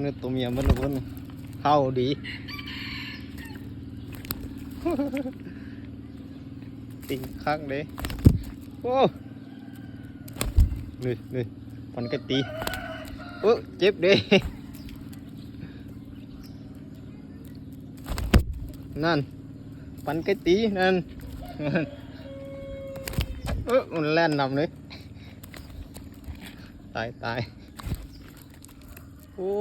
ນີ້ໂຕເມຍເບິດລະເພິ່ນ ເຖົ້າດີ ຕິງຄັກເດ້. ໂອ້ ນີ້ ນີ້ ປັນໄກ່ຕີ. ໂອ້ ເຈັບເດ້ ນັ້ນ ປັນໄກ່ຕີນັ້ນ. ເອີ ມັນແລ່ນນຳເລີຍ ຕາຍ ຕາຍ. ໂອ້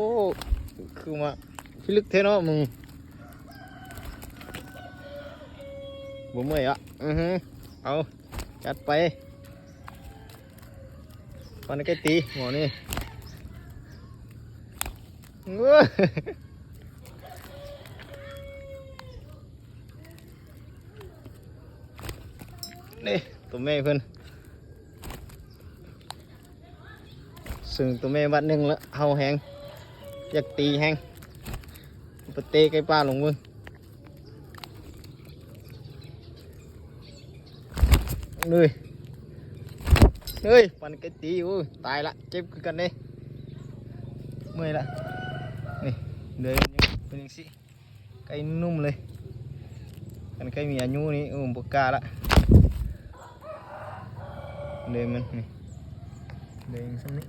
ຄືມາພິລຶກແທ້ເນາະມຶງ. ບໍ່ເມື່ອຍອະ ອືຮຶ ເອົາ ຈັດໄປ. ປັນໄກ່ຕີໝໍນີ້. ນີ້ ໂຕແມ່ເພິ່ນ ຊຶ່ງໂຕແມ່ບາດໜຶ່ງລະເຫົ່າແຮງ ຢາກຕີແຮງ ໄປເຕະໄກ່ປ່າລົງເບິ່ງ. ເອີຍ ເອີຍ ປັນໄກ່ຕີ. ໂອ້ຍ ຕາຍລະ ເຈັບຄືກັນເດ້ ເມື່ອຍລະ. ນີ້ ເດືອຍມັນຍັງເປັນຈັ່ງຊີ້ ໄກ່ໜຸ່ມເລີຍ. ຄັນໄກ່ມີອາຍຸນີ້ ໂອ້ ບໍ່ກ້າລະ. ເດີມັນນີ້ ເດີສ່ຳນີ້.